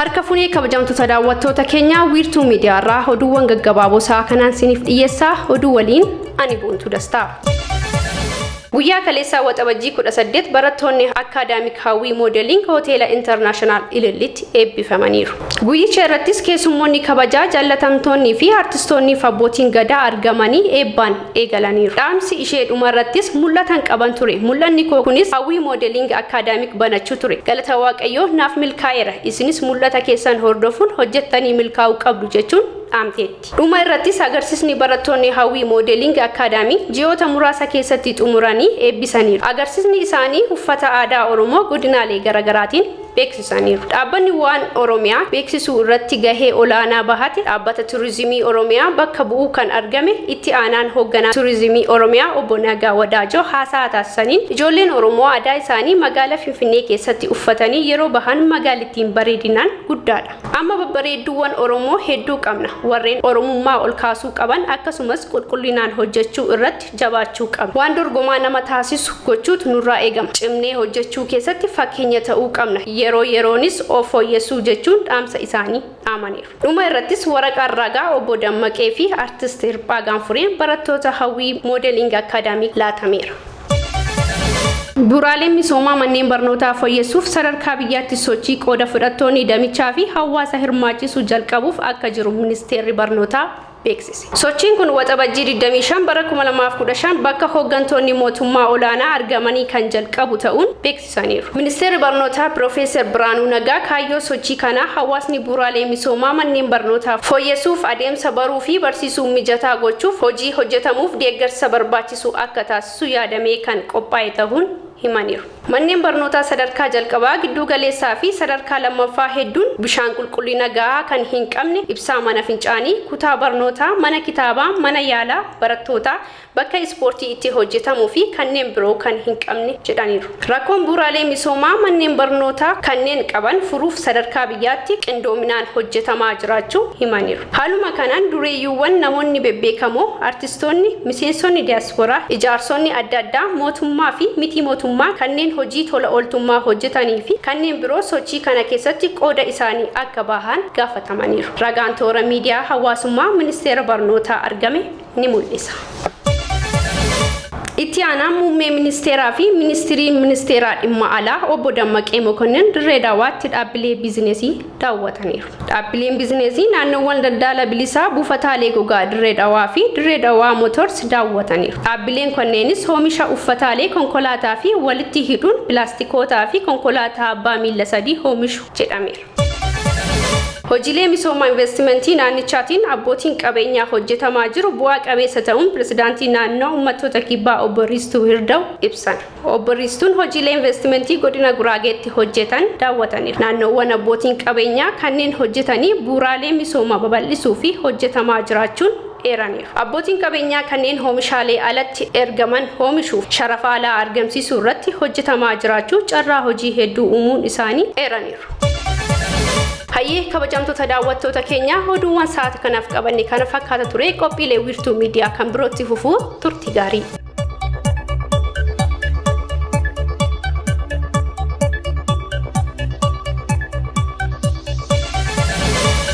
Harka funee kabajamtoota daawwattoota keenyaa, Wiirtuu Miidiyaarraa oduuwwan gaggabaaboo sa'a kanaan isiniif dhiyeessaa. Oduu waliin ani Boontuu Dastaa. Guyyaa kaleessaa Waxabajjii 18 barattoonni Academic Hawwii Modeling Hoteela International Ilillitti eebbifamaniiru. Guyyicha irrattis keessummoonni kabajaa, jaallatamtoonni fi artistoonni fi abbootiin gadaa argamanii eebbaan eegalaniiru. Dhaamsi ishee dhumarrattis mul'atan qaban ture. Mul'anni koo kunis Hawwii Modeling Academic banachuu ture. Galata Waaqayyoo naaf milkaa'eera. Isinis mul'ata keessan hordofuun hojjettanii milkaa'uu qabdu jechuun dhaamteetti. Dhuma irrattis agarsiisni barattoonni Hawwii Modeling Academy ji'oota muraasa keessatti xumuranii eebbisaniiru. Agarsiisni isaanii uffata aadaa Oromoo godinaalee garaagaraatiin beeksisaniiru. Dhaabbanni waan Oromiyaa beeksisuu irratti gahee olaanaa bahate dhaabbata Turizimii Oromiyaa bakka bu'uu kan argame itti aanaan hoogganaa Turizimii Oromiyaa Obbo Nagaa Wadaajoo haasaa taasisaniin, ijoolleen Oromoo aadaa isaanii magaalaa Finfinnee keessatti uffatanii yeroo bahan magaalittiin bareedinaan guddaadha. Amma babbareedduuwwan Oromoo hedduu qabna. Warreen Oromummaa ol kaasuu qaban, akkasumas qulqullinaan hojjechuu irratti jabaachuu qabna. Waan dorgomaa nama taasisu gochuutu nurraa eegama. Cimnee hojjechuu keessatti fakkeenya ta'uu qabna. Yeroo yeroonis of fooyyessuu jechuun dhaamsa isaanii dhaamaniiru. Dhuma irrattis waraqaan ragaa Obbo Dammaqee fi Artist Hirphaa Gaanfureen barattoota Hawwii Modeling Academy laatameera. Bu'uuraaleen misoomaa manneen barnootaa fooyyessuuf sadarkaa biyyaatti sochii qooda fudhattoonni damichaa fi hawaasa hirmaachisuu jalqabuuf akka jiru Ministeerri Barnootaa beeksise. Sochiin kun Waxabajjii 25 bara 2015 bakka hooggantoonni mootummaa olaanaa argamanii kan jalqabu ta'uun beeksisaniiru. Ministeerri Barnootaa Piroofeesar Biraanuu Nagaa kaayyoo sochii kanaa hawaasni bu'uuraalee misoomaa manneen barnootaa fooyyessuuf, adeemsa baruu fi barsiisuu mijataa gochuuf hojii hojjetamuuf deeggarsa barbaachisu akka taasisu yaadamee kan qophaa'e ta'uun himaniiru. Manneen barnootaa sadarkaa jalqabaa, gidduu galeessaa fi sadarkaa lammaffaa hedduun bishaan qulqullina gahaa kan hin qabne, ibsaa, mana fincaanii, kutaa barnootaa, mana kitaabaa, mana yaalaa barattootaa, bakka ispoortii itti hojjetamuu fi kanneen biroo kan hin qabne jedhaniiru. Rakkoon bu'uuraalee misoomaa manneen barnootaa kanneen qaban furuuf sadarkaa biyyaatti qindoominaan hojjetamaa jiraachuu himaniiru. Haaluma kanaan dureeyyuuwwan, namoonni bebbeekamoo, artistoonni, miseensonni diyaasporaa, ijaarsonni adda addaa mootummaa fi miti mootummaa, kanneen hojii tola ooltummaa hojjetanii fi kanneen biroo sochii kana keessatti qooda isaanii akka bahan gaafatamaniiru. Ragaan toora miidiyaa hawaasummaa Ministeera Barnootaa argame ni mul'isa. Itti aanaan muummee ministeeraa fi ministiriin Ministeeraa Dhimma Alaa Obbo Dammaqee Mokonnin Dirree Dawaatti dhaabbilee biizinesii daawwataniiru. Dhaabbileen biizinesii naannoowwan daldala bilisaa, buufataalee gogaa Dirree Dawaa fi Dirree Dawaa Motors daawwataniiru. Dhaabbileen kunneenis oomisha uffataalee konkolaataa fi walitti hidhuun pilaastikootaa fi konkolaataa abbaa miila sadii oomishu jedhameera. Hojiilee misoomaa investimentii naannichaatiin abbootiin qabeenyaa hojjetamaa jiru bu'aa qabeessa ta'uun pirezidaantii Naannoo Uummattoota Kibbaa Obbo Riistuu Hirdaw ibsan. Obbo Riistuun hojiilee investimentii godina Guraageetti hojjetan daawwataniiru. Naannoowwan abbootiin qabeenyaa kanneen hojjetanii bu'uuraalee misoomaa babal'isuu fi hojjetamaa jiraachuun eeraniiru. Abbootiin qabeenyaa kanneen oomishaalee alatti ergaman oomishuuf sharafa alaa argamsiisuu irratti hojjetamaa jiraachuu, carraa hojii hedduu uumuun isaanii eeraniiru. Hayyee, kabajamtoota daawwattoota keenyaa, oduuwwan sa'aata kanaaf qabanne kana fakkaata ture. Qophiilee Wiirtuu Miidiyaa kan birootti fufuu turtii gaarii.